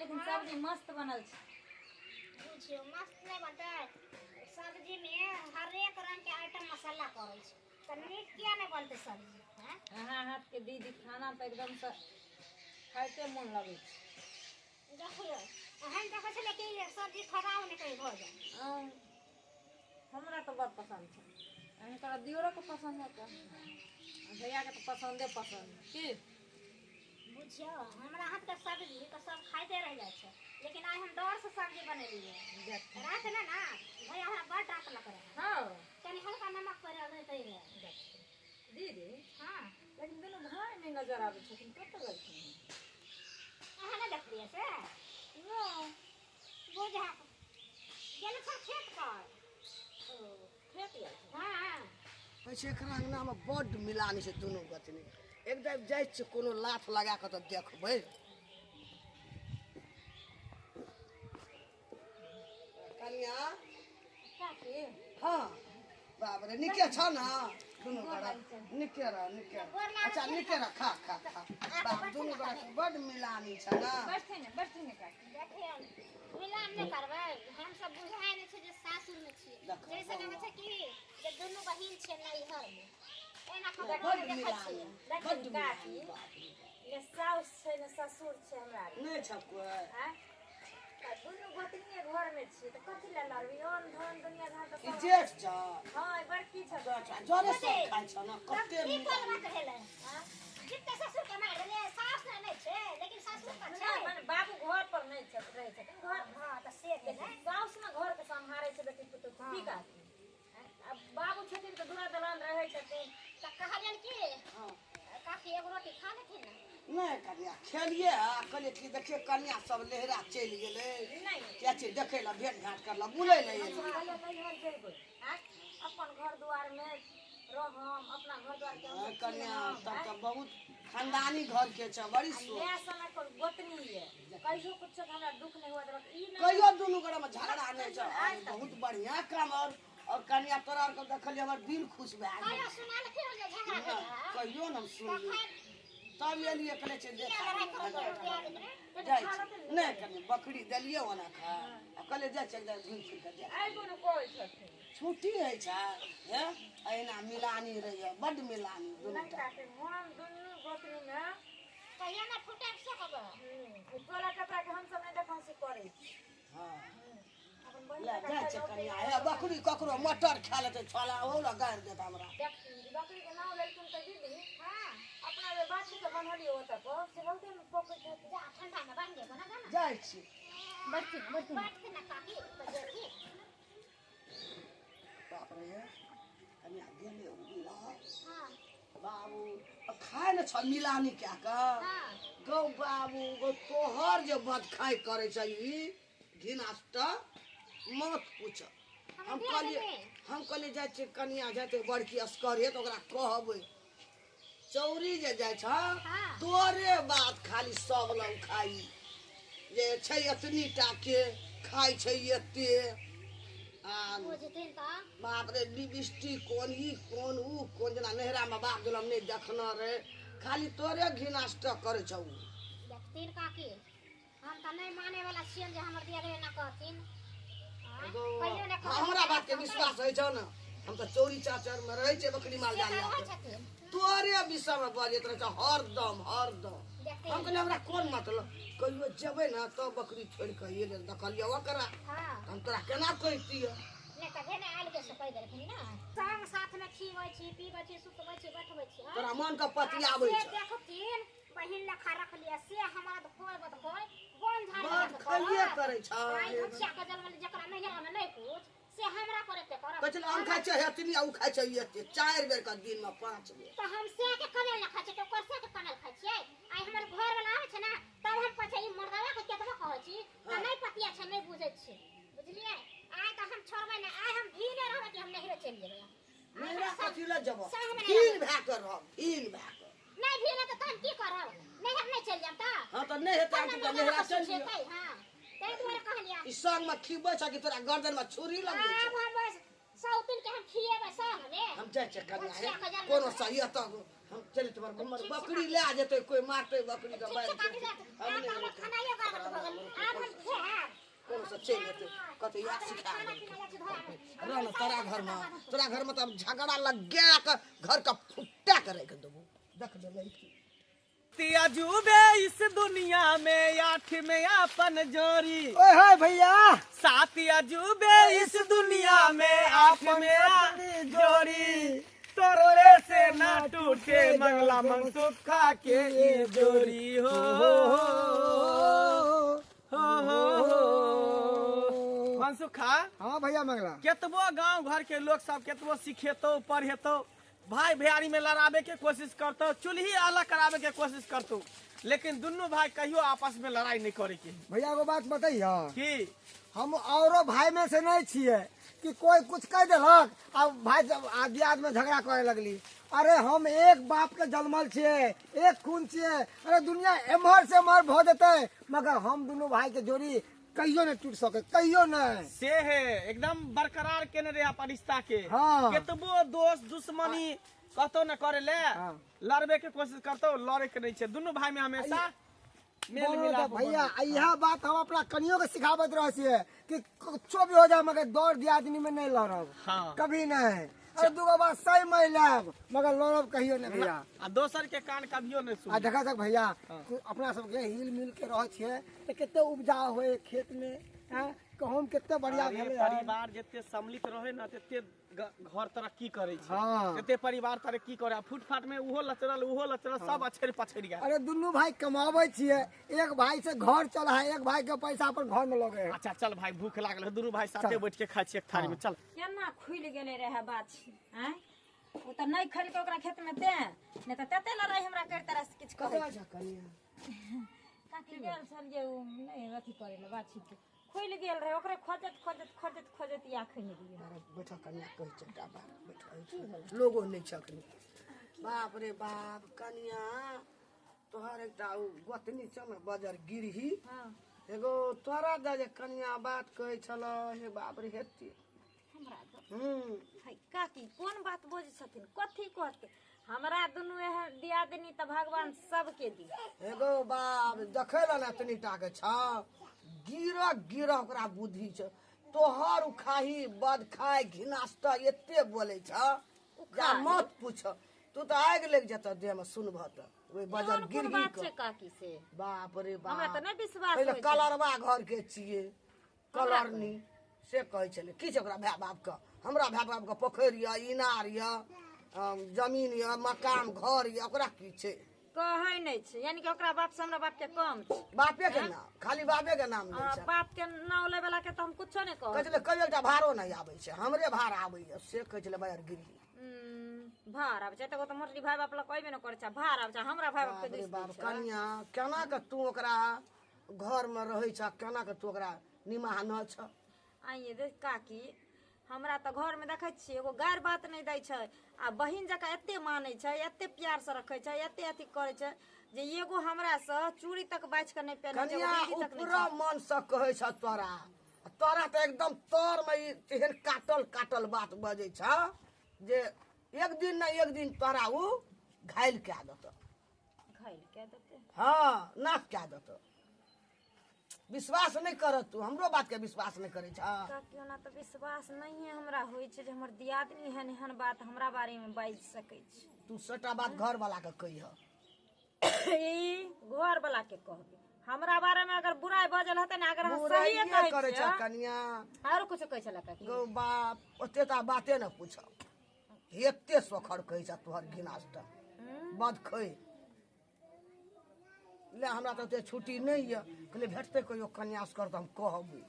लेकिन सब्जी मस्त बनल छै। बुझियौ मस्त नहि बनतै? सब्जीमे हरेक रंगके आइटम मसाला पड़ै छै तऽ नीक किया नहि बनतै सब्जी? आँय? अहाँ हाथके दीदी खाना तऽ एकदमसँ खाइते मोन लगै छै। देखियौ एहन देखै छलियै कि सब्जी खराब नहि कहीं भऽ जाय। आँय, हमरा तऽ बड़ पसन्द छै। हिनकर दियरोके पसन्द हेतै, आ भैयाके तऽ पसन्दे पसन्द की। बुझियौ हमरा हाथके सब्जी तऽ सब खाइते रहि जाइ छै, लेकिन आइ हम डरसँ सब्जी बनेलियै। देखू। रातिमे ने भैया हमरा बड़ डाँटलक रहए। हँ। कनि हल्का नमक पड़ल रहै रहए। देखू दीदी। हँ। लेकिन दुनू भाय नहि नजर आबै छथिन, कतऽ गेलखिन? अहाँ नहि देखलियै से? नहि। बुझा गेल छल खेत पर। ओ खेत गेलखिन? हँ। कहै छै एकरा अङ्गनामे बड्ड मिलानी छै दुनू गोतनी। एकदम जाइ छियै कोनो लाथ लगा कऽ तऽ देखबै। कनिया। काकी। हँ बाप रे, नीके छ ने दुनू गोरा? नीके रह, नीके रह। अच्छा नीके रह, खा खा खा। बाप दुनू गोरा के बड्ड मिलानी छ ने। बैठथिन ने, बैठथिन ने काकी। देखियौ मिलान नहि करबै, हमसब बुझाइ नहि छै जे सासुरमे छियै। देखो। जैसे लगै छै कि जे दुनू बहिन छियै नैहरमे, एना कऽ बड्ड देखै मिलानी छियै। बड्ड काकी। मिलानी, बाप रे बाप। ने साउस छै ने ससुर छै हमरा आरके। नहि छ कोइ? आँय? तऽ दुनू गोतनीये घरमे छियै तऽ कथी लए लड़बै? अन्न धन दुनिया धन तऽ ई सब। जेठ छ? हँ, ई बड़की छ। जरे सब खाइ छ ने कते की कोन मिलानी। बात भेलै? आँय? जितने ससुर के मारि देलियै, सास नहि छै लेकिन ससुर तऽ नहि छै। मने बाबू घर पर नहि छथि, रहै छथिन घर। हँ तऽ से भेलै। साउस ने घरके सम्हारै छै बेटी पुतोह की काकी? आँय? आब बाबू छथिन तऽ दूरा दलान रहै छथिन। तऽ कहलियनि कि हँ काकी एगो रोटी खा लेथिन ने? नहि कनिया, खेलियै आ कहलियै कि देखियै कनिया सब लेहरा चलि गेलै। नहि। किया छै देखै लए, भेंट घाट करलक, बुलै लए हम एलियै। कहलियै नैहर जेबै, आँय? अपन घर दुआरमे रहम, अपना घर दुआरके हँ हमसब कनिया, चिन्हब। तब आँय? तऽ बहुत खानदानी घर के छ, बड़ी आ सोच। माय समय पर गोतनी ये, कहियो कुछो के हमरा दुख नहि हुआ देलक ई नहि। कहियो दुनू गोरा में झगड़ा नहि छ। आइ तक। बहुत बढ़िया काम। और कनिया तोरा आर के देखलियै हमर दिल खुश भए गेल। कहियो सुनलखिन जे झगड़ा भेल रहै? कहियो ने हम सुनली, तखन तब एलियै, कहले छै किया लड़ाइ करऽ दियादनी? जाइ छी। नहि कनि बकरी देलियै ओना खा आ कहलियै जाइ छै एकदम घुमि फिर कऽ जाइ। आइबो ने कहै छथिन। छुट्टी होइ छै हे, एहिना मिलानी रहैए, बड्ड मिलानी दुनू नहि टा। काकी, हम दुनू गोतनीमे कहिया ने फुटब से कहबै। टोला टपरा के हमसब नहि देखौंसी करै छी। हँ। अपन बहिन ले जकाँ जाइ छै खाइ कनिया। हे बकरी ककरो मटर खा लेतै छोला, ओहो लए गारि देत हमरा। देखथिन, बकरीके नाम लेलखिन तऽ दीदी हँ। अपना जे बाछीके बन्हलियै ओतऽ पर से बहुते पकैत हेतै। जा ठंडा मे बान्हि देबो ने जाना। जाइ छी। बैठथिन, बैठथिन। बैठथिन ने काकी तऽ जेथिन। बाप रे, कनिया गेलै ओ बिला। हँ। बाबू खाय ने छ मिलानी कए कऽ। हँ। गौ बाबू गौ, तोहर जे बदखाइ करै छै ई घिनाष्ट, मत पूछ। हम कहलियै, हम कहलियै जाइ छियै कनिया जेतै बड़की असकरे तऽ ओकरा कहबै चौरी जे जाइ छ हँ। तोरे बात खाली सब लग खाइ जे छै, एतनी टा के खाइ छै एते आ बुझथिन तऽ। बाप रे, लिपस्टिक कोन, ई कोन, ऊ कोन, जेना नैहरामे बाप जनम नहि देखने रहे, खाली तोरे घिनाष्ट करै छौ ऊ। देखथिन काकी, हम तऽ नहि माने वाला छियनि जे हमर दियादनी एना कहथिन। आँय? गौ, कहियो नहि हँ, हमरा बात के विश्वास होइ छौ ने? हम तऽ चौरी चाचर मे रहै छियै बकरी माल से जाल तऽ लए रहै कऽ। छथिन। तोरे विषय मे बजैत रहै छौ हरदम हरदम। हम देखथिन। कहलियै हमरा कोन मतलब? कहियो जेबै ने तब बकरी छोड़ि कऽ एलै देखलियै ओकरा। हँ। हम तोरा केना कहितियै? नहि तऽ भेने आयल के से कहि देलखिन ने, संग साथमे खिबै छी, पीबै छी, सुतबै छी, बैठबै छी। आँय? तोरा मन के पतियाबै से छै। देखथिन बहिन लेखा रखलियै से हमरा तऽ खोइ बत खोइ बन झाड़ बड खइये करै छै। आइ घचिया के जन्म जकरा नैहरा में नहि कुछ से हमरा पर एते करत। कहै छलै हम खाइ छियै हेतनी आ उ खाइ छै एते, 4 बेर के दिन मे 5 बेर। तऽ हम से के कमेल ना खाइ छियै तऽ ओकर से के कमेल खाइ छियै? आइ हमर घर वाला आबै छै ने तब हम कहै छियै ई मर्दवा के केतबो कहै छी तऽ नहि पतिया छै, नहि बुझै छै, बुझलियै? आइ तऽ हम छोड़बै नहि, आइ हम भीने रहबै कि हम नैहरे चलि जेबै। नैहरा कथी लए जेबऽ? सह मे नहि। भीन भए कऽ रहब, भीन भए कऽ। नहि भीन हेतै तऽ हम की करब? नैहर नहि चलि जायब तऽ? हँ तऽ नहि हेतै तब ने तऽ मर्दवा नैहरा के चलि जियौ। सुझेतै। हँ, ताहि दुआरे कहलियै। ई संग मे खिबै छ कि तोरा गर्दन मे छुरी लगबै आब छै? हम बस सौतिन के हम खिएबै संगमे। हम जाइ छियै कनिया हे। बचिया के जन्म कोनो सही तऽ हम चलि तोहर हमर ठीक छै बकरी काकी। लए जेतै कोइ, मारतै बकरी के ठीक बान्हि छै काकी, के। जात हम आब नहि तऽ हमर खानाइयो गड़बड़ भऽ गेल। चलि एतै कहतै इएह सिखा देलकै। रह ने तोरा घरमे, तोरा घरमे तऽ झगड़ा लगा कऽ घरके फुट्टा के राखि देबौ। देख ले लड़की। अजूबे इस दुनिया में आठ में अपन जोड़ी। ओए होए भैया, सात अजूबे इस दुनिया में आठ में अपनी जोड़ी, तोरे से ना टूटे मंगला मनसुखा के ये जोड़ी। हो हो हो हो मनसुखा। हाँ भैया मंगला, केतबो गांव घर के लोग सब केतबो सिखेतो पढ़ेतो, भाई भैयारी में लड़ावे के कोशिश करतो, चूल्ही अलग करावे के कोशिश करतो, लेकिन दुनू भाई कहियो आपस में लड़ाई नहीं करे के। भैया एगो बात बतैया की हम औरो भाई में से नहीं छिए कि कोई कुछ कह देलक आ भाई जब आदि में झगड़ा करे लगली। अरे हम एक बाप के जन्मल छिए, एक खून छिए। अरे दुनिया एम्हर से एम्हर भ जेतै मगर हम दुनू भाई के जोड़ी कहियो नहीं टूट सके, कहियो नहीं। से है एकदम बरकरार केने रहे अपन रिश्ता के। हाँ। केतबो दोस्त दुश्मनी कतो न करे ले, हाँ। लड़बे के कोशिश करतो, लड़े के नहीं छे। दुनू भाई में हमेशा मेल बोलो मिलाप तो भैया, यह बात हम अपना कनियों के सिखावत रहे छिए कि कुछो भी हो जाए मगर दौड़ दियादनी में नहीं लड़ब। हाँ। कभी नहीं। अरे दूगो बात सही मैं लेब मगर लड़ब कहियो नहीं भैया। आ दोसर के कान कभियो नहीं सुन। आ देखा तक भैया, अपना सबके हिल मिल के रहे छिए तो कते उपजा होए खेत में, हैं गहूम कते बढ़िया अरे भेलै। परिवार जते सम्मिलित रहे ना तते घर तरक्की करे छै। हाँ। तते परिवार तरक्की करे। आ फुटफाट में उहो लचरल उहो लचरल, हाँ। सब अछेर पछेर गेल। अरे दुनू भाई कमाबै छिए, एक भाई से घर चला है, एक भाई के पैसा अपन घर में लगे है। अच्छा चल भाई, भूख लागल है, दुनू भाई साथे बैठ के खाइ छिए एक थाली में। चल। केना खुलि गेलै रहे बाछी, आँय ओ तऽ नहि खेलकै ओकरा खेत में तें, नहि तऽ तते लड़ाई हमरा करिते रहे से किछु कहै। काकी गेल छलियै ओ नहि अथी करै लए, बाछी के खुलि गेल रहे, ओकरे खोजैत खोजैत खोजैत खोजैत या खनि गेलियै। बैठो कनिया, कहै छै एकटा बात, बैठो, लोगो नहि छै अखनी। बाप रे बाप कनिया, तोहर एकटा ओ गोतनी छौ ने बजर गिरही, एगो तोरा दऽ जे कनिया बात कहै छल। हे बाप रे हेती हमरा है काकी कोन बात बजै छथिन, कथी कहते हमरा दुनू एहन दियादनी तऽ भगवान सबके दी। एगो बाप देखै लए ने एतनी टा के छौ, गिरह गिरह ओकरा बुद्धि छौ। तोहर उखाही बद खाय घिनास्त एते बोलै छ जा मत पूछ। तू तऽ आगि लागि जेतऽ देह में सुनबह तऽ ओहि बजर एहन कोन गिरही बात के। छै काकी से? बाप रे बाप, हमरा तऽ नहि विश्वास पहिले होइ छै। कलरवा घर के छियै, कलरनी से कहै छलै। की छै ओकरा भाय बाप के? हमरा भाय बाप के पोखरि यऽ, इनार यऽ, जमीन यऽ, मकान घर यऽ, ओकरा की छै? कहै नहि छै, यानी कि ओकरा बाप से हमरा बाप के कम छै। बापे के नाम, खाली बापे के नाम लै छै। बाप के नाम लै वाला के तऽ हम कुछो नहि कहब। कहै छलै कहियो एकटा भाड़ो नहि आबै छै, हमरे भाड़ आबैया, से कहै छलै बजर गिरही। भाड़ आबै छै तऽ ओ तऽ मोटरी भाय बाप लग कहबे नहि करै छै, भाड़ आबै छै हमरा भाय बाप के। बाप रे दोष दै बाप छै। कनिया, केना के तू ओकरा घर में रहै छ, केना के तू ओकरा निमाहन छ? आइए देख काकी, हमरा तऽ घर में देखै छियै एगो गारि बात नहि दै छै, आ बहिन जकाँ एते मानै छै, एते प्यार से रखै छै, एते अथी करै छै जे एगो हमरा से चूड़ी तक बाछि कऽ नहि पहिनै छै, एगो कनिया बिन्दी तक नहि उपरा मन से कहै छ तोरा, तोरा तऽ एकदम तर में ई तेहन काटल काटल बात बजै छ जे एक दिन न एक दिन तोरा उ घायल कए देतौ। घायल कए देतै? हाँ, नाश कए देतौ। विश्वास नहि करत तू, हमरो बात के विश्वास नहि करै छ। काकी ओना तऽ विश्वास नहिए हमरा होइ छै जे हमर दियादनी एहन एहन बात हमरा बारे में बाजि सकै छै। तू सबटा बात घर वाला के कहिह। ई घर वाला के कहबै हमरा बारे में अगर बुराई बजल हेतै ने, अगर अहाँ सहिए बुराइए कहै करै छ छियै कनिया। आरो कुछो कहै छलै काकी? गौ बाप, ओते टा बाते न पूछ, एते सोखर कहै छ तोहर घिनास्ट बद खै ले। हमरा तऽ ओते छुट्टी नहि यऽ, कहलियै भेटतै कहियो कन्यास कर तऽ हम कहबै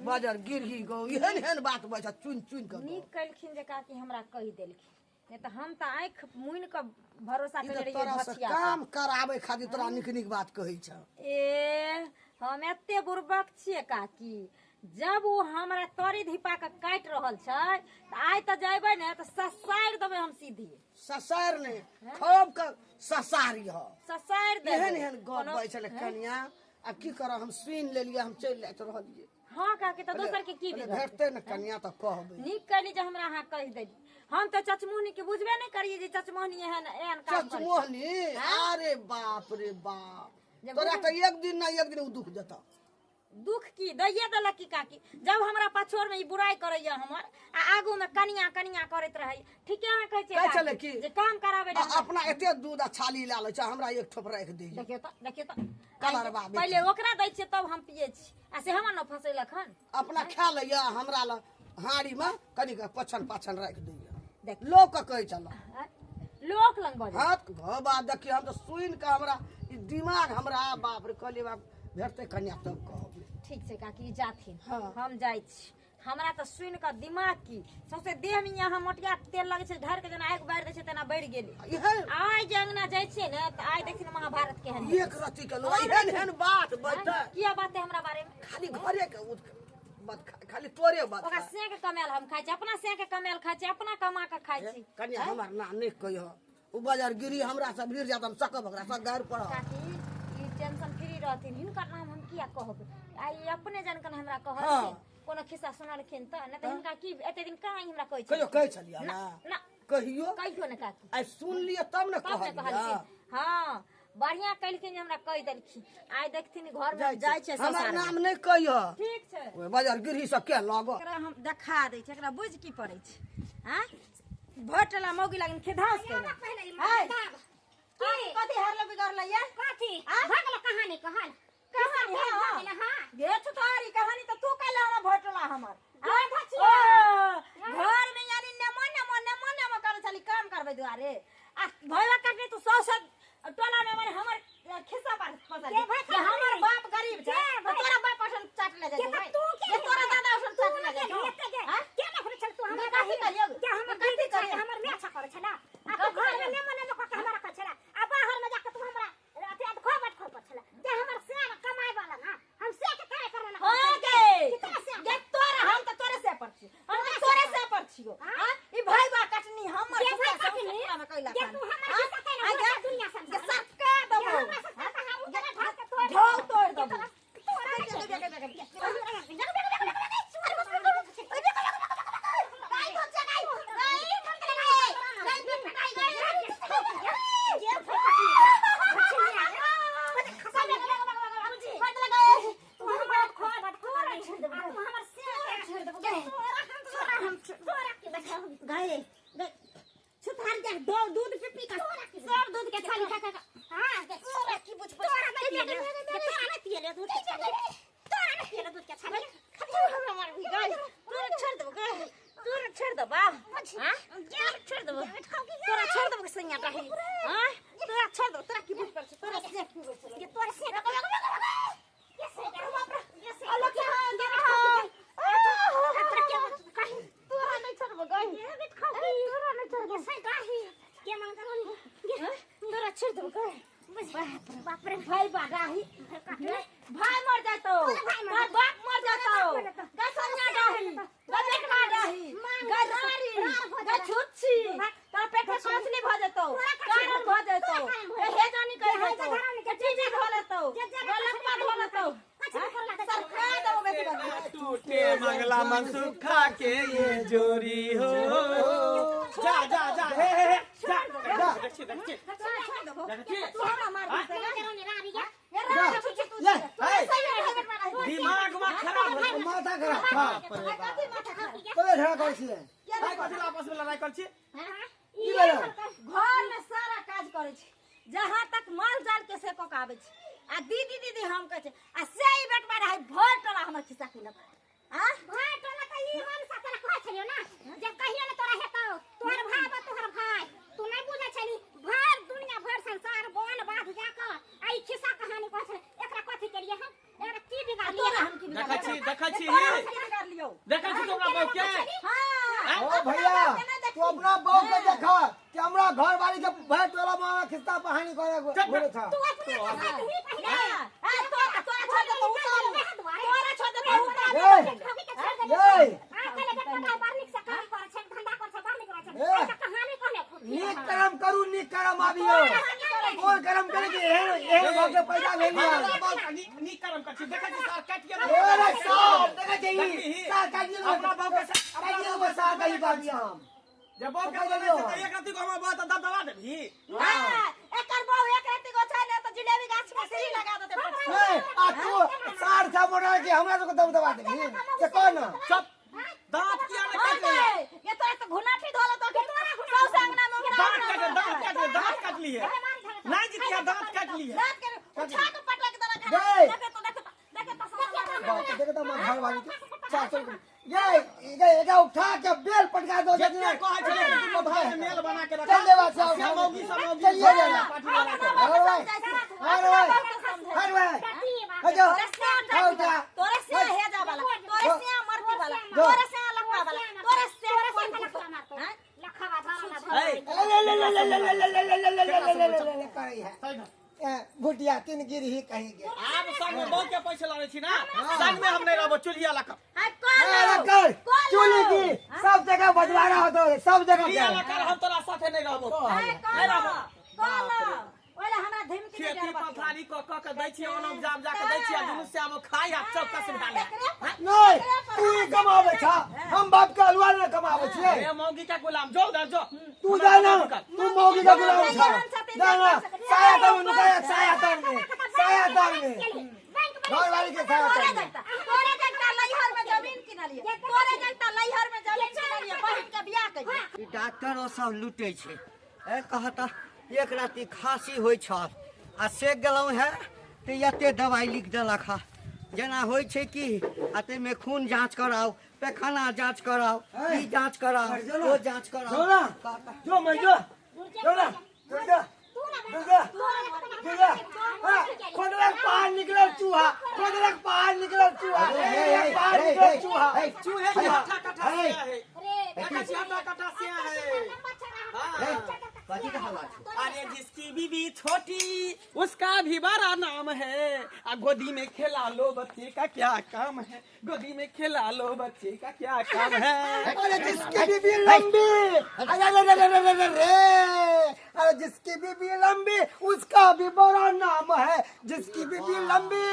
बजर गिरही गौ एहन एहन बात बजै छ चुनि चुनि कऽ। नीक केलखिन जे काकी हमरा कहि देलखिन, नहि तऽ हम तऽ आँखि मुनि कऽ भरोसा ई केने तऽ रहियै तोरा से भछिया पर। काम कराबै खातिर तोरा नीक नीक बात कहै छ। ए हम एते बुड़बक छियै काकी, जब ओ हमरा तरी धिपा कऽ काटि रहल छै तऽ आइ तऽ जेबै ने तऽ ससारि देबै हम सीधी। ससार नहि, खूब के ससारी ह ससारि देबै। एहन एहन गप बजै छलै कनिया, आ की करब, हम सुनि लेलियै, हम चलि जाइत रहलियै। हाँ काकी, तऽ दोसर के की कहलियै, बिगड़तै? भेटतै ने कनिया तऽ कहबै। नीक कहली जे हमरा अहाँ कहि देली, हम तऽ चचमुहनी के बुझबे नहि करियै जे चचमुहनी एहन एहन काम करै छै। चचमोहनी, अरे बाप रे बाप, जे तोरा तऽ एक दिन ना एक दिन उ दुख देतौ। दुख की दैये देलक की काकी, जब हमरा पछोर में ई बुराई करैया हमर आ आगू में कनिया कनिया करैत रहै। ठीके अहाँ कहै छियै कहै छलै काकी, की? जे काम कराबै आ अपना एते दूध आ छाली लए लै छै, हमरा एक ठोप राखि दैया। देखियौ तऽ, देखियौ तऽ, कलरबा बेटी। पहिले ओकरा दै छियै तब हम पियै छी, आ से हमर न फंसेलक हन। अपना खा लैया, हमरा लग हाँड़ी में कनिक पछन पाछन राखि दैया। देख। लोक के कहै छल। आँय? लोक लग बजै। हाँ, घर बात देखियौ, हम तऽ सुनि कऽ हमरा ई दिमाग हमरा बाप रे, कहलियै बाप भेटतै कन्या तब कहब। ठीक छै काकी, जाथिन। हाँ। हम जाइ छी। हमरा तऽ सुनि कऽ दिमाग की सौंसे देह में यहाँ मोटिया तेल लगै छै, ढारि के जेना आगि बारि दै छै तेना बढ़ि गेलै। एहन आइ जे अंगना जाइ छियै ने तऽ आइ देखिन महाभारत केहन हेतै। एक रत्ती के लोक एहन एहन बात बजतै। किया बात है हमरा बारे में? खाली घरे के बात, खाली तोरे बात। ओकरा सेक कमायल हम खाइ छी, अपना सेक कमायल खाइ छी, अपना कमा कऽ खाइ छी। कनिया हमर नाम नहि कहिह, ओ बाजार गिरी हमरा सब गिर जात, हम सकब ओकरा सब गारि पड़ब। काकी ई टेंशन फ्री रहथिन, हिनकर नाम हम किया कहब? आ ई अपने जानकन हमरा कहलखिन, हाँ। कोनो खिस्सा सुनलखिन तऽ नहि तऽ हिनका की एते दिन कहाँ हमरा कहै कहियो छलखिन? कहै छलियै ना, ना? ना। कहियो? कहियो ने काकी। आइ सुन लिअ तब ने तब ने कहलियै। कहलखिन। हाँ, बढ़िया कलखिन जे हमरा कहि देलखिन। आइ देखथिन घर में जाइ छै हमर ससुराल। नाम नहि कहिह। ठीक छै। ओहि बाजार गिरही सब के लागो। एकरा हम देखा दै छी, एकरा बुझि की पड़ै छै? आँय? भटला मौगी लागन खेधास केने। पहिले ई हाय। मर्दाब। की? कथी हारलो बिगड़लो ये? कथी? आँय? भऽ गेलो कहानी कहल। कहानी, भऽ हाँ। गेलो, हाँ। गे छुतारी, कहानी तऽ तू कहले हमरा भटला हमर। गे भचिया। ओ, घर में यानी नमो नमो नमो नमो करै छली काम करबै दुआरे। आ भैया कटनी तू सौ सौ टोला में माने हमर खिस्सा पर फंसल। के भाई जे हमर बाप गरीब छै, के तऽ भाई? तोरा बाप असन चाट ले के जाइ तऽ छै। तू के जे तोरा दादा असन तू चाट ले ने जाइ के एते गे? हाँ? के ने घुरै छल तू हमरा कथी बहिन? करियौ? के हमर कथी दीदी छल, करियौ? हमर माय छल करै छला। आ तू कथी घर में करियौ? नेमो नेमो कऽ के हमरा कहै छला। आ बाहर में जाके तू हमरा अथी अधखो बैठखो पर छला। जे हमर से कमाय वाला ना, हम से के करे करे ना। हाँ गे। कि तोरा से? गे तोरा, हम तऽ तोरे से पर छी। हम तऽ तोरे से पर छियौ। हाँ? हाँ? ई भाई बा कटनी हमर जे भाई खिस्सा सब कटनी? टोला में कैला जे खान। तू हमर हाँ? खिस्सा कैला, आ हमरा गे, दुनिया संसार। गे सरका जे देबौ। हमरा से खाता है, उ तोरा ढाल के तोड़ ढोल तोड़ देबौ। देबौ। तोरा नहि दूध पी पी के सब दूध के छाली खा खा खा। तोरा की बुझ तोरा छोड़ देबो गे, तोरा छोड़ देबो हाँ? तोरा छोड़ देबो, तोरा छोड़ देबो सैया डाही। हाँ? तोरा छोड़ देबो, तोरा की बुझ पड़ै छै? तोरा से की बुझ पड़ै छै? तोरा नहीं छोड़बो गे, तोरा नहीं छोड़बो, तोरा छोड़ देबो गे। बाप रे भाई बा डाही, भाई मर जातो, तोर बाप मर जातो। गे सैया डाही, गे बेटवा डाही, गे रारी, गे छुच्छी, तोरा पेट में कौसली भ जेतौ, कारण भ जेतौ, गे हेजानी कहि जेतौ, गे चीजी धो लेतौ, गे लकवा धो लेतौ। सरका देबो बेटी बदमाश। टूटे मंगला मनसुखा के ये जोड़ी हो। जा जा जा, हे हे हे, जा जा। देखी देखी तोरा छोड़ देबो, देखी। तू हमरा मार देतै गे। जा। ये रारी छुच्छी तू ले, तोरा सही में भाई बेटवा डाही। दिमाग में खराब हो गेल। माथा खराब। बाप रे बाप। कथी माथा खराब? तोरे झगड़ा करै छियै। भाई कथी ला आपस में लड़ाई कर छी? की भेलै? घर में सारा काज करै छी, जहाँ तक माल जाल के से कऽ के आबै छी। आ दीदी दीदी हम कहै छी, आ से ई बेटवा रहै भरि टोला हमर खिस्सा केलक। आँ? आ तोरा हम की देखै छी, देखै छी। तोरा हम की बिगाड़लियौ? देखै छी तोरा बहू के? हाँ। ओ भैया, तू अपना बहू के देखा कि हमरा घर वाली के भाई टोला में खिस्सा कहानी करे बोले था। हाँ, हाँ, तोरा तोरा छोड़ देतौ उतारू। तोरा छोड़ देतौ उतारू। ए, ए, नीक कर्म करू, नीक कर्म आबियो। कोन कर्म करे कि एहन एहन भऽ के पैदा भेलियै। हमरा बहू नीक नीक कर्म कर छी। देखै छी सार काटि के अरे साहब, देखै छी ई, सार काटि देलकै। अपना बहू के काटि देलकै, सार कही पाबियै हम। जब बहू के बोले से त एक रत्ती को हमर बहू त दबदबा देबही। हाँ, एकर बहू एक रत्ती गो छै ने तऽ जिलेबी गाछ में सीढ़ी लगा देतै। ए, आ तू सार छा मोरा के हमरा सबके दब दबा देबी से कह ना। चुप, दांत किया ने काट लिया? ये तोरा तो घुनाठी धोला तो के सौ से अंगना में दांत काट ले, दांत काट ले, दांत काट लिए। नहीं जितिया दांत काट लिए। दांत के उठा के पटक दरा। देखे तो देखे देखे तो देखे तो मां घर वाली के 400 ये ये एगा उठा के बेल पटका दो। जितना कहै छै दुनू भाई में मेल बना के रखा। चल देवा से से मौगी सब मौगी चलिए जाना। पार्टी बना के। अरे भाई, अरे भाई, अरे भाई, हजो तोरे से हेजा वाला, तोरे से मरती वाला, तोरे से लखवा वाला, तोरे से कोन लखवा धरा। ले ले ले ले ले ले ले ले ले ले ले ले ले करै है भुटिया तीन गिरही कहीं के। आब संग में बहु के पैसा लड़ै छी ना, संग में हम नहीं रहबो चुलिया लका। हाय कर चुली की सब जगह बजवाना होतो, सब जगह चुलिया लका हम तोरा साथे नहीं रहबो। नहीं रहबो कल ओला हमरा धमकी दे। खेती पथारी क क के दै छी, ओना जाम जा के दै छी, आ दुनू से आब खाइ आ चौकस भए ले। नहीं तू ही कमावे छा, हम बाप के अलुआ न कमावे छियै। ए मौगी का गुलाम जो उधर जो तू जा ना, तू मौगी का गुलाम छा जा ना। साया तर में नुकाया, साया तर में, साया तर में घर वाली के साया तर में। तोरे जनता लैहर में जमीन किनलिए, तोरे जनता लैहर में जमीन किनलिए, बहिन के बियाह कइलिए। ई डॉक्टरो सब लूटै छै। ए कहता एक राति खांसी होइ छल आ से गेलहुँ हे तऽ एते दवाइ लिख देलक हँ। जेना होइ छै कि आ ताहिमे खून जाँच कराउ, पैखाना जाँच कराउ, ई जाँच कराउ, ओ जाँच कराउ। जो ना, जो मैं जो, जो ना, दुर्गा, दुर्गा, दुर्गा, खोदलक पहाड़ निकलल चूहा, खोदलक पहाड़ निकलल चूहा, पहाड़ निकलल चूहा। चूहे के हट्ठा कट्ठा से है, हट्ठा कट्ठा से है। कथी के हल्ला छौ? अरे जिसकी बीवी छोटी उसका भी बड़ा नाम है, आ गोदी में खेला लो बच्चे का क्या काम है, गोदी में खेला लो बच्चे का क्या काम है। अरे जिसकी बीवी लंबी, अरे अरे अरे अरे रे, अरे जिसकी बीवी लंबी उसका भी बड़ा नाम है, जिसकी बीवी लंबी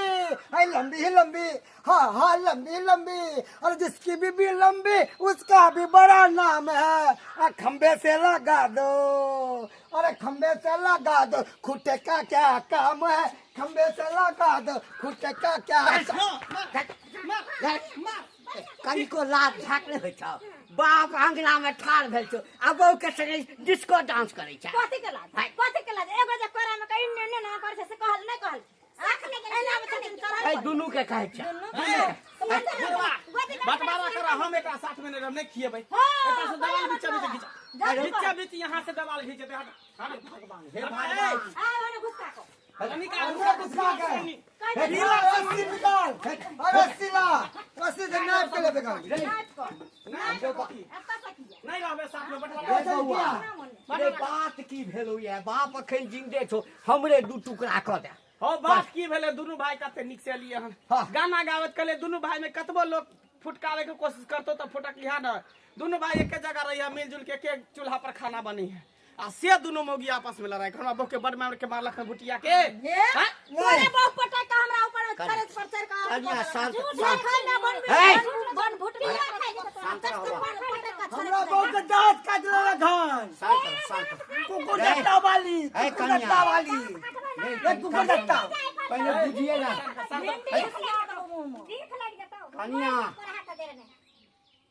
है, लंबी ही लंबी, हाँ हाँ लंबी लंबी, और जिसकी बीवी लंबी उसका भी बड़ा नाम है। आ खम्बे से लगा दो, अरे खम्बे से लगा दो, खुटे का क्या काम है, खम्बे से लगा दो, खुटे का क्या। कनिको लाज झाक नहि होइ छौ? बाप अंगना में ठाढ़ भेल छौ आ बहू के संगे डिस्को डांस करै छै। कथी के लाज, कथी के लाज? एगो जे कोरा में कहीं ने ने करै छै से कहल नहि कहल। ए दुनू के कहै छै। बंटवारा करा, हम एकरा साथ में नहीं रहब, नहीं खिएबै। एकरा से दवाल बीच बीच घिचा, बीच बीच यहाँ से दवाल घिचेतै। हट हट भगवान, हे भगवान, आ ओने गुस्सा को निकाल, गुस्सा के रस्सी निकाल, रस्सी ला, रस्सी से नाप के लेबे का। नहीं रहबे साथ में बंटवारा। रे बात की भेलौ ये? बाप अखन जिंदे छौ, हमरे दू टुकड़ा कऽ दे। हो बात की भेलै? दुनू भाई कते नीक से एलियै हन। गाना गाबत कहले दुनू भाई में कतबो लोग फुटकावे के कोशिश करतो तऽ फुटकलिहा न। दुनू भाई एके जगह रहिया, मिलजुल के एके चूल्हा पर खाना बनी है। आ से दुनू मौगी आपस में लड़ाई। हमरा बहू के बड़ मार के मारलक हन भुटिया के। तोरे बहू पटक के हमरा ऊपर चढ़ पर चढ़ के कनिया शांत बन भुटकी हमरा बहू के दांत काट लेलक हन। शांत शांत। कुकुर दत्ता वाली, कुकुर दत्ता वाली, कुकुर दत्ता। पहले बुझिए ना कनिया,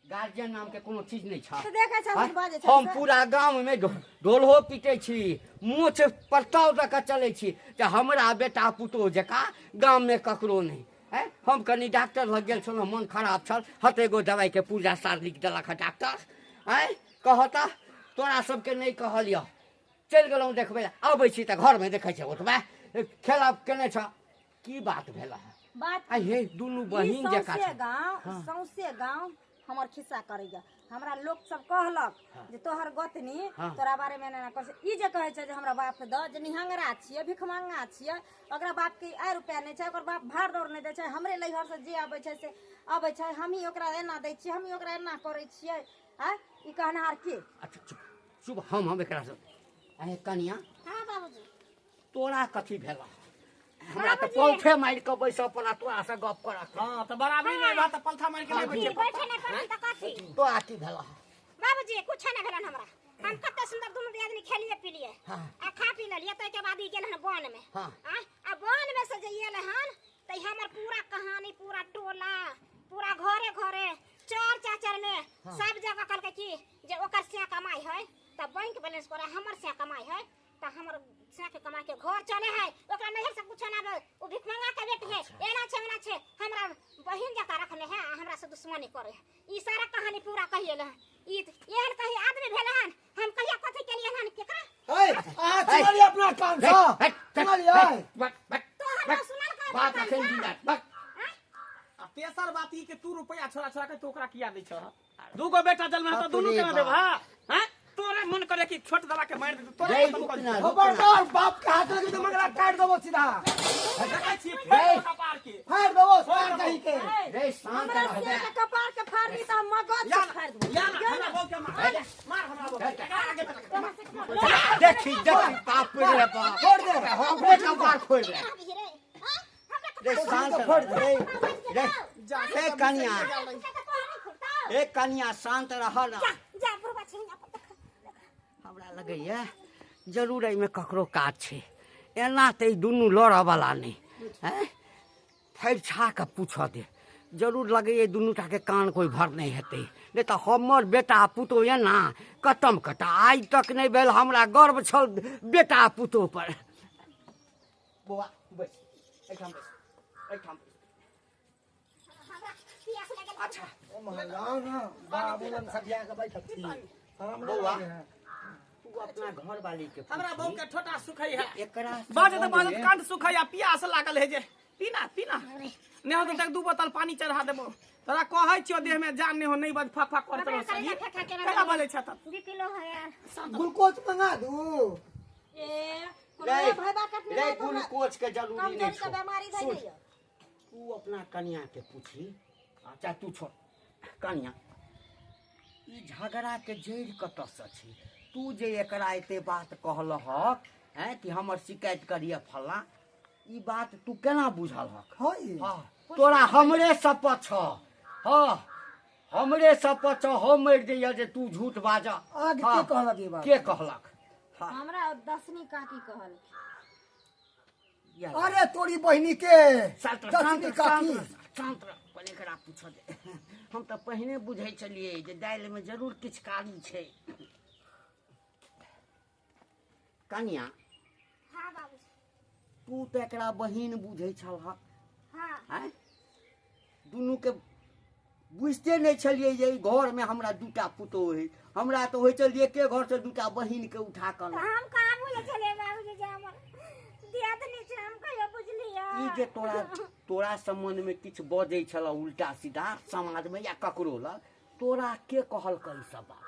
गार्जियन नाम के कोनो चीज नहीं छा। हम पूरा गांव में ढोलहो पीटे छी, मोछ परताव दऽ के चलै छी, तऽ हमरा बेटा पुतोह जकाँ गाम में ककरो नहीं है। हम कनी डॉक्टर लग गेल छलहुँ, मन खराब छल, हत एगो दवाई के पूजा सार लिख देलक हँ डॉक्टर। आँय कहता तोरा सबके नहीं कहलियह, चलि गेलहुँ देखबै, अबै छी तऽ घरमे देखै छै ओतबे खेला केने छ। की बात भेल है? बात आ हे दुनू बहिन जकाँ सौंसे गांव, सौंसे गांव हमर खिस्सा करैया। हमरा लोक सब कहलक जे तोहर गोतनी तोरा बारे में एना कहै छै। ई जे कहै छै जे हमरा बाप द जे निहंगरा छियै, भिखमंगा छियै, ओकरा बाप के आइ रुपया नहि छै, ओकर बाप भाड़ दौड़ नहि दै छै, हमरे लैहर से जे अबै छै से अबै छै, हमही ओकरा एना दै छियै, हमही ओकरा एना करै छियै। आँय ई कहनहार के? अच्छा चुप चुप, हम एकरा से अहे कनिया। हाँ बाबूजी, तोरा कथी भेल? हमरा तऽ पलथे मारि कऽ बैसऽ पड़ा तोरा से गप करऽ। हाँ तऽ बराबरी नहीं बात, पलथा मारि के नहीं बैठे। बैठे नहीं पड़ल तऽ कथी? तोरा की भेल? बाबूजी कुछ नहीं भेलन हमरा। हम कते सुंदर दुनू आदमी खेलिए पीलिए आ खा पी लेलिए, ताहिके बाद ई गेल हन वन में। आ वन में से जे एल हन त हमर पूरा कहानी पूरा टोला पूरा घरे घरे चर चाचर में सब जगह कहलकै कि जे ओकर से कमाई है त बैंक बैलेंस करे, हमर से कमाई है त हमर से के कमा के घर चले है, ओकरा नैहर से कुछ ना आवे, उ भिखमंगा के बेटी है, एना छै ओना छै, हमरा बहिन जका रखने है आ हमरा से दुश्मनी करे है। ई सारा कहानी पूरा कहिए है। ई एहन कही आदमी भेल हन, हम कहिया कथी केलिए हन केकरा? हे अहाँ सुनलियै अपना कान सँ? सुनलियै? तो हमरा सुनल का बात अखन दी बात। आ तेसर बात ई कि तू रुपया छोड़ा छोड़ा के तू ओकरा किया दै छह? दूगो बेटा जन्म है तो दुनू केना देब? हां हैं तोरे मन करे कि छोट दबा के मार दे तोरे रे, खत्म कर रुक ना, खबरदार बाप के हाथ लगी तो मंगला काट देबो सीधा। देखै छी फेर कपार के फाड़ देबो सार कहीं के। रे शांत हमरा रह। से के कपार के फाड़ली त हम मगज के फाड़ देबो। या ना हमरा बहू के मार, मार हमरा बहू के। आगे बेटा के मार। देखी देखी बाप रे बाप, छोड़ दे। हमरे कपार खोल दे। रे हां हमरा रे शांत फोड़ दे। रे रे जा ए कनिया, ए कनिया शांत रह ना। जा जा बुढ़वा छै यहाँ पर देख। हमरा लगैया जरूर एहिमे ककरो काज छै, एना तऽ ई दुनू लड़ऽवला नहि हैं। फरिछा कऽ पूछऽ दे, जरूर लगैया दुनू टाके कान कोइ भरने हेतै, नहि तऽ हमर बेटा पुतोह एना कटम कटा आइ तक नहि भेल। हमरा गर्व छल बेटा पुतोह पर। बौआ बैस, एहिठाम बैस, एहिठाम बैस। हमरा पियास लागल। अच्छा ओ महंगा ना बाबू लग सटिया के बैठक थी। शरम नहीं बौआ। लागे है। तू अपना घर वाली के हमरा बहू के ठोटा सुखै है, एकरा बाजत बाजत कांड सुखै आ पियास लागल है जे पीना पीना नहीं हो तक 2 बोतल पानी चढ़ा देबो। तोरा कहै छियो देह में जान नहीं हो, नहीं बज फक फक करत हमरा रहो करेला सही। फेंका के केना बजै छ तब? बीपी लो है यार। ग्लूकोज मंगा दू। ए रे कोनो भैबा कटने रे नहीं तो हमरा ग्लूकोज के जरूरी नहीं कमजोरी छौ। के बीमारी धइ सुन, दैया। तू अपना कनिया के पूछी। अच्छा तू छोड़ कनिया, ई झगड़ा के जड़ि कतऽसँ छै? तू जे एकरा एते बात कहलहक हैं कि हमर शिकायत करिए फल्लाँ, ई बात तू केना बुझलहक? हँ हाँ, तोरा हमरे शपथ छ, हाँ हमरे शपथ छ, हम मरि जइय जे तू झूठ बाज। आगे के कहलक ई बात? के कहलक? हाँ, हमरा दसनी काकी कहल। या अरे तोरी बहिनी के शांत रह, दसनी शांत रह, काकी। शांत रह, शांत रह, पहिले एकरा पूछऽ दे। हम तऽ पहिने बुझै छलियै जे दालिमे जरूर किछु कारी छै। कनिया हां बाबू। तू तऽ एकरा बहिन बुझै छलहक। हां आँय, दुनूके बुझिते नहि छलियै जे ई घरमे हमरा दूटा पुतोह हइ। हमरा तऽ होइ छल जे एके घरसँ दूटा बहिनके उठा कऽ तो हम कहाँ बुझे छलियै बाबूजी जे हमर दियादनी छै, हम कहियो बुझलियै? ई जे तोरा तोरा सम्बन्धमे किछु बजै छल उल्टा सीधा समाजमे या ककरो लग, तोरा के कहलकै ई सब बात?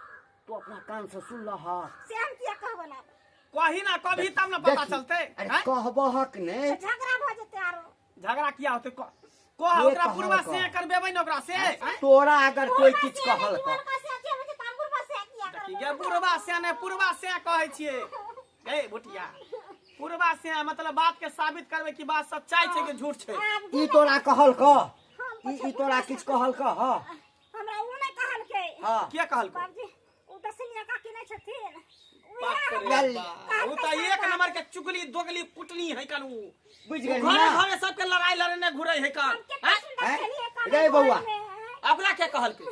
तू अपना कानसँ सुनलहक? से हम किया कहबो ना? कही ना कभी तब ना पता देखी, चलते। अरे हैं? कहबहक नहि। तो झगड़ा भऽ जेतै आरो। झगड़ा किया होतै? कह कह के ओकरा कहलक? पूर्वा से करबेबै ने ओकरा से हैं? तोरा अगर कोई किछु बुढ़वा कहलक से बुढ़वा से जे होइ छै तऽ हम बुढ़वा से किया करबै? गे बुढ़वा से नहि पूर्वा से कहै छियै। गे भुटिया पूर्वा से मतलब बात के साबित करबै कि बात सच्चाई छै कि झूठ छै। आब ई तोरा कहलक? हम ई तोरा किछु कहलक? हँ हमरा उ नहि कहलकै। हँ के कहलकै? बाबूजी उ दसनिया काकी नहि छथिन? बाप उएह रे हमरा बाप, उ तऽ एक नंबर के चुगली दोगली कुटनी है कन उ। बुझि गेली घरे ना? घरे सबके लड़ाई लड़ने घुरै है कन। हम केतना हैं? सुन्दर हैं? छलियै कान रे बौआ। घरमे, हैं? ओकरा के कहलकै?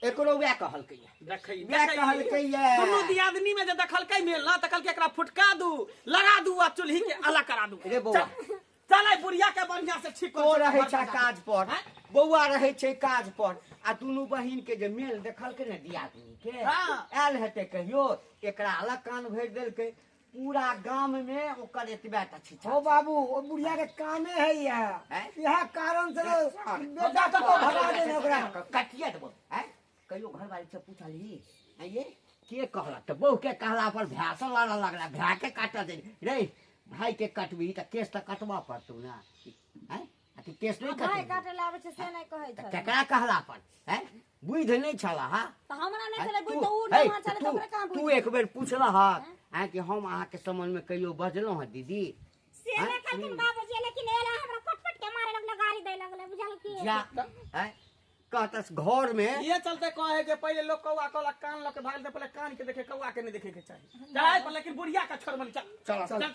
एकरो वएह कहलकै। देखै वएह कहलकै ये। दुनू दियादनी में जे देखलकै मेल ना त कहलकै एकरा फुटका दू, लड़ा दू आ चूल्ही के अलग करा दू। रे बौआ। चल चल बुढ़िया के बढ़िया से ठीक कर। तो रहै छै काज पर, बौआ रहै छै काज पर, आ दुनू बहिन के जे मेल देखलकै ने दियादनी के, हाँ। आयल हेतै कहियो, एकरा अलग कान भरि देलकै। पूरा गाम में ओकर एतबे टा छिछा। हो बाबू, ओ बुढ़िया के कामे है यह। हैं? यह कारण से बेटा को भगा देने ओकरा। कटिया देबो। हैं? कहियो घरवाली से पूछलही हैं ये के कहलक? तऽ बहू के कहला पर भैंस लड़ऽ लगला, भैं के काटऽ दे रे। भाई के कटबही तऽ केस तऽ कटबऽ पड़तौ ना। हैं? आ कि केस नहि भाय कटबही? काटे ला आबै छै से नहि कहै तऽ छै। केकरा कहला पर? हैं? बुझि नहि छला? हा तऽ हमरा नहि हैं? छलै बुझि तू- तऽ उ है, नमहर छलै तऽ तू ओकरा कहाँ तू बुझि? एक बेर पूछलहक हैं कि हम अहाँके सम्बन्धमे कहियो बजलहुँ हँ दीदी? से नहि कहलखिन बाबूजी, लेकिन एला हमरा पट पट के मारे लगलै, गाली दै लगलै, बुझल की? जा हैं कहतस घर में ये चलते कहे जे पहिले लोग कौआ कहलक कान लऽ के भागल, पहिले कान के देखे कौआ के नहीं देखे के चाही। चाहे पर लेकिन बुढ़िया के छोड़बल। चल चल चल।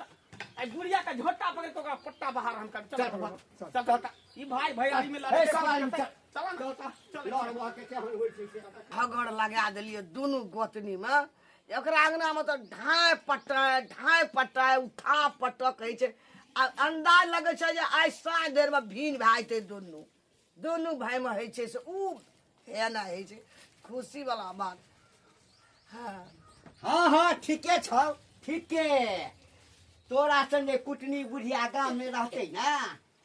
आई बुढ़िया के झोटा पकड़ के ओकरा पट्टा बाहर हम कर। चल चल, चल चल, ई भाई भैयारी में लड़े। ए, सब आदमी चल। चल ना, चल। लड़वा के केहन होइ छै से। झगड़ लगा देलियै दुनू गोतनी में। एकरा अंगना में तऽ ढाय पटाय ढाय पटाय उठा पटक होइ छै आ अंदाज लगै छै जे आइ साँझ देर में भीन भए जेतै। दुनू दुनू भाय में होइ छै से ऊ एना होइ छै। खुशी वाला बात। हाँ। हाँ हाँ, ठीके छौ, ठीके। तोरा संगे कुटनी बुढ़िया गाम में रहतै ना,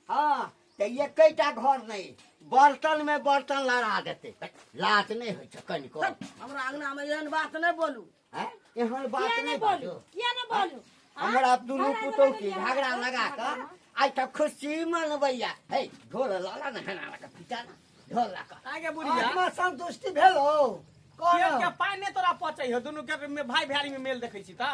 हाँ तऽ एकेटा घर नहि, बर्तन में बर्तन लड़ा देतै। लाज नहि होइ छै कनिको? हमरा अंगना में एहन बात नहि बोलू। हैं? एहन बात किया नहि नहि बोलू? बाजू। किया नहि बोलू? हमरा दुनू झगड़ा पुतोह के लगेलियै, झगड़ा लगा कऽ आइ तऽ खुशी मनबैया। हे, ढोल लला ने, हेना लगा पीटा ना ढोल लगा। आगे बुढ़िया, आत्मा संतुष्टि भेल हो? पेट के पानि नहि तोरा पचै हो? दुनू के में भाई भैयारी में मेल देखै छी तऽ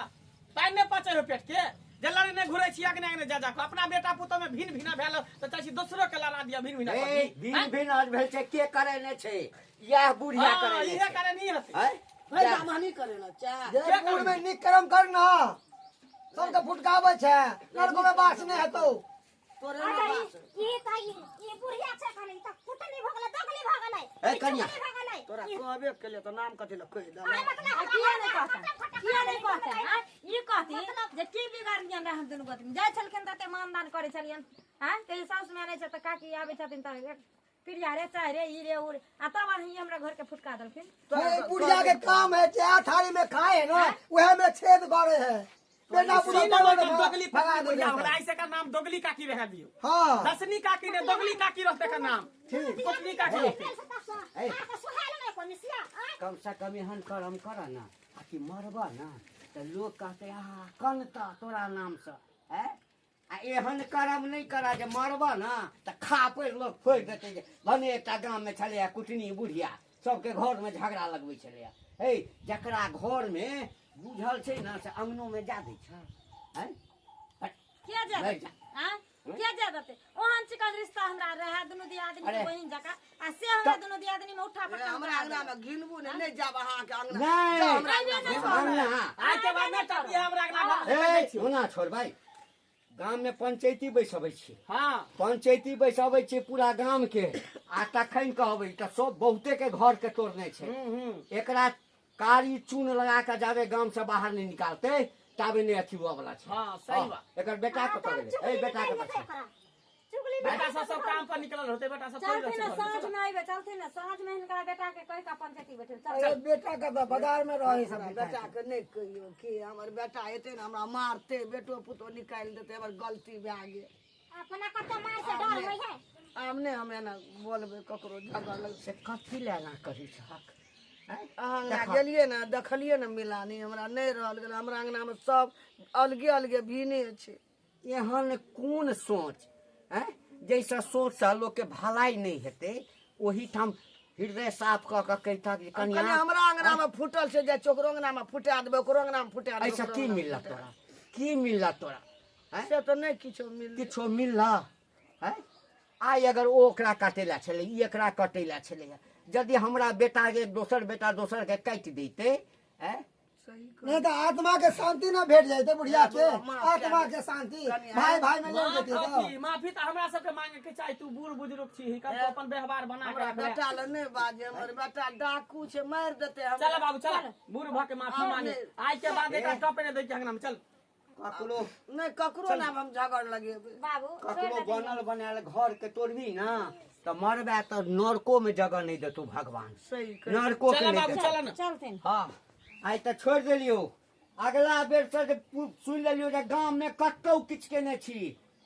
पानि नहि पचै हो पेट के, जे लड़े नहि घुरै छी अगने अगने जा जा कऽ? अपना बेटा पुतोह में भिन भिना भेल तऽ चाहै छी दोसरो के लड़ा दिया, भिन भिना कऽ ए दी। भिन भिन आज भेल छै, के करे ने छै? इएह बुढ़िया हाँ, करे ने इहे छै। करे नहीं हते। हैं? भाई दामानी करे ना चाह। जे बूढ़ में नीक कर्म कर ना, सबके फुटकाबै छै, नरको में बास नहि हेतौ। तोरे अच्छा, ना ई बात। ई तऽ ई बुढ़िया छै खाली तऽ कुटनी भऽ गेलै, दगली भऽ गेलै। ए, ई कनिया। चुगली भऽ गेलै। तोरा कहबे केलियै तऽ नाम कथी लए कहि देलक? आइ मतलब आ हमरा किया नहि हमरा कहता? फटक किया नहि फटक कहता? फटक। आँय? ई कहती जे की बिगाड़लियन रहै हम दुनू गोतनी? जाइ छलखिन तऽ एते मानदान करै छलियन। आँय, कहियो साउस माय नहि छै तऽ काकी आबै छथिन तऽ एक प्रिया रे, चाय रे, ई रे, उ रे, आ तब अहीं हमरा घर के फुटका देलखिन। हे, बुढ़िया के काम है, जे थाली में खाए है ना, वह में छेद करे है। बेटा पुतोह तीन नंबर के भगा दोगली देलकै। बुढ़िया होला, ऐसे का नाम दोगली काकी रह दियो। हाँ। दसनी काकी ने, दोगली काकी रहते का नाम, कुटनी काकी रहते। ए। अहाँके सुहायल नहि कोइ मिसिया, आँय? कम से कम एहन कर्म कर ना आ कि मरबा ना तऽ लोग कहते आहा कनता तोरा नामसँ। हैं? आ एहन कर्म नहि करा जे मरबा ना तऽ खा पड़ि लोग फोड़ि देतै जे भने एकटा गाममे छलैए कुटनी बुढ़िया, सबके घरमे झगड़ा लगबै छलैए। हे, जकरा घरमे बुझल छै ने से अङ्गनोमे जा दै छै। हैं? किया जा नहि देतै? जा। आँय? किया जा देतै? ओहन चिकन रिश्ता हमरा रहै दुनू दियादनी के अरे। बहिन जकाँ, आ से हमरा दुनू दियादनी में उठा ए, पटका हमरा अंगना में घिनबू ने, नहि जाब अहाँके अंगना। नहि। जाउ हमरा अइबे अंगना। नहि करब। अंगना। आइ के बाद नहि टपिया हमरा अगना घर। हे, ओना छोड़ भाई, गाममे पंचायती बैसबै छी। हाँ। पंचायती बैसबै छी पूरा गाम के आ तखन कहबै तऽ सब बहुते के घर के तोड़ने छै। एकरा कारी चून लगा के जाबे गाम से बाहर नहीं निकालते ताबे नहीं अथी हुआ वाला छै। हाँ, सही हाँ, बात। एकर बेटा कतऽ गेलै? ए, बेटा नहि कतऽ हेतै छै? ओकरा। चुगली नहि बेटा सब सब काम पर निकलल होते, बेटा सब थोड़ी चलथिन ने रहै छै साँझ घरमे। में अइबे, चलथिन ने साँझ में, हिनका बेटा के कहि के पंचायती बैठे चल। अरे, बेटा के तऽ बाजार में रहे सब। हमरा बेटा के नहि कहियौ कि हमर बेटा एतै ने हमरा मारते, बेटो पुतोह निकालि देतै। हमर गलती भए गेल। अपना कते मार से डर होइ है। आब नहि हम एना बोलबै ककरो, झगड़ लग। से कथी लए एना कहै छहक? आँय? अहाँ अंगना गेलियै ने, देखलियै ने मिलानी, हमरा नहि रहल गेल। हमरा अंगना में सब अलगे अलगे भिने छै। एहन कोन सोच आँय जैसे सोचसँ लोकके भलाई नहि हेतै? ओहिठाम हृदय साफ कऽ कऽ कहितक जे कहलियै कनिया, हमरा अंगना में फूटल छै, जाइ छी ओकरो अंगना में फुटा देबै, ओकरो अंगना में फुटा देबै। एहिसँ ओकरो की अंगना में मिलत फुटा तोरा? की मिलत तोरा? आँय? से तऽ नहि किछो मिललै। किछो मिलल? आँय, आइ अगर ओ ओकरा काटै लए छलै, ई एकरा कटै लए छलै, यदि हमरा बेटाके दोसर बेटा दोसरके काटि दैतै? आँय? सही। नहीं तो आत्मा के शांति ना भेट जाते बुढ़िया के। माफ आत्मा के शांति भाई भाई में लड़ जेते माफी तो। माफी तऽ हमरा सबके मांगे के चाही। तू बूढ़ बुजुर्ग छी, कब अपन व्यवहार बना के हमरा रख ले। बेटा लए नहि बाजे, हमर बेटा डाकू छै, मारि देतै हमरा। चल बाबू चल, बूढ़ भऽ के माफी आब मांगे। नहि। आइ के बाद एकरा टपे नहि दै के अंगना में, चल। ककरो नहि, ककरो नाम हम झगड़ लगेबै। बाबू, छोड़ि ककरो देथिन। बनल बनायल घर के तोड़बी ना तऽ मरबे तऽ नरको में जगह नहीं देतौ भगवान। सही कहै। नरको के चल नहीं बाबू, देतौ। चल ना। चलथिन। हाँ, आइ तऽ छोड़ि देलियौ। अगला बेर से जे सुनि लेलियौ जे गाम में कतौ किछु केने छी,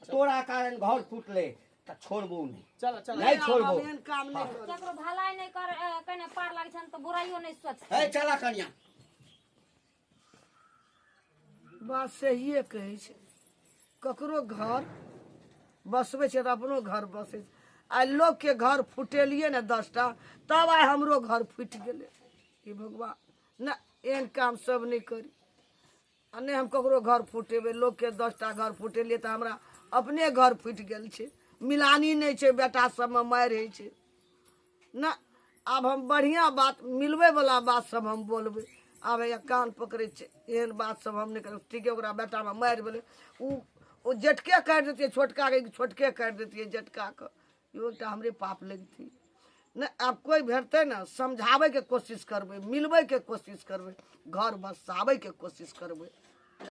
तोरा कारण घर फूटले, तऽ छोड़बो नहि। चल चल। नहि आब छोड़बो। हम एहन काम नहि करब। केकरो भलाई नहि कर कने पार लागै छनि तऽ बुराइयो नहि सोचतै। हे, चला कनिया। बात सहिए कहै छै, ककरो घर बसबै छै तऽ अपनो घर बसै छै। आइ लोकके घर फुटेलियै ने 10टा, तब आइ हमरो घर फुटि गेलै। हे भगवान, नहि, एहन काम सब नहि करी आ नहि हम ककरो घर फुटेबै। लोकके 10टा घर फुटेलियै तऽ हमरा अपने घर फुटि गेल छै। मिलानी नहि छै, बेटा सबमे मारि होइ छै। नहि, आब हम बढ़िआँ बात, मिलबैवला बात सब हम बोलबै। आब हैया कान पकड़ै छै, एहन बात सब हम नहि करब। ठीके, ओकरा बेटामे मारि भेलै, ओ ओ जेठके काटि देतियै छोटका के, छोटके काटि देतियै जेठका के। इहो एकटा हमरे पाप लगितियै। नहि आब कोइ भेटतै ने समझाबैके कोशिश करबै, मिलबैके कोशिश करबै, घर बसाबैके कोशिश करबै।